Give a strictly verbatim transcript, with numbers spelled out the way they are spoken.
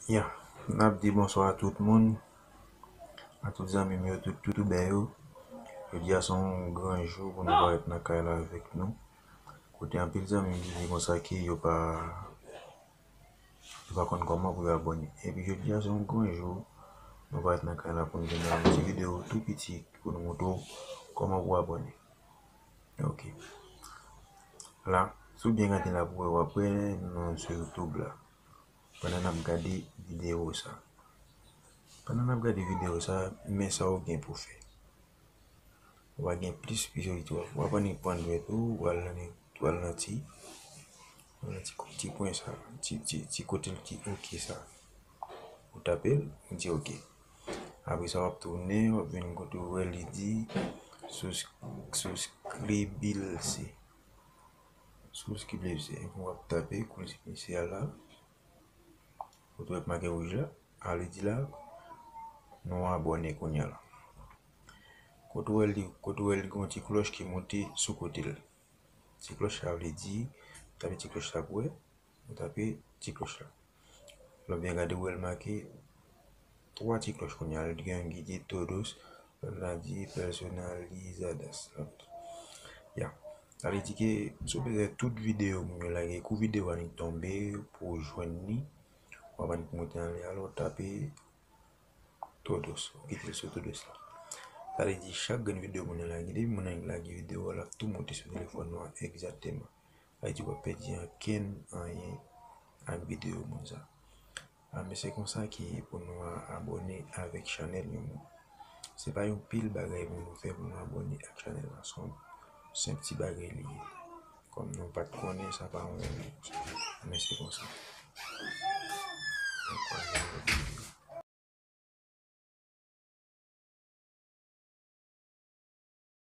Ya, n ap di bonswa a tout moun, a tout zanmi m yo, tout, tout toutouben yo. Jodi a se yon gran jou pou nou parèt nan kay la avèk nou. Kote anpil zanmi m ki di konsa ke yo pa, yo pa konn kòman pou yo abòne. Epi jodi a se yon gran jou, nou parèt nan kay la pou nou vin nan yon ti videyo tou piti pou nou montre w kòman pou abòne. Ok. La, si w byen gade la pou wè, w ap wè non sou YouTube la. Pandan n ap gade videyo sa. Pandan n ap gade videyo sa, men sa w gen pou fè. Ou va gen plis posibilite. W ap annik pran dwèt ou, w al nan, w al nan ti, w al nan ti, ti pwen sa, ti, ti, ti kote l ki ok sa. Ou tape l, ou di ok. Apre sa, w ap tounen, w ap vin kote w wè li di souskribirse. Souskribirse. Epi w ap tape kou l se a la. Kote w wè k make wouj la, a li di la, nou abòne kounye a la. Kote w wè li, kote w wè li gen yon ti klòch ki monte sou kote l. Ti klòch sa vle di, tape ti klòch sa pou wè, ou tape ti klòch la. Lè w byen gade, w wè l make twa ti klòch kounye a, l gen yon ki di todos, lòt la di personalizadas. Ya. Sa vle di ke si w bezwen tout videyo moun yo lage, kou videyo a annik tonbe, pou w jwenn li, w ap annik monte anlè a, lè w tape todos, ou kite l sou todos la. Sa vle di chak grenn videyo moun nan lage, depi moun nan lage videyo a, l ap tou monte sou telefòn nou an egzakteman. Sa vle di w p ap pèdi ankenn anyen ak videyo moun sa. A, men se konsa ke pou nou a-, abòne avèk chanèl yon moun. Se pa yon pil bagay pou nou fè pou nou abòne ak chanèl la. Se yon senp ti bagay li ye. Kòm nou pa t konnen, sa pa yon, men se konsa.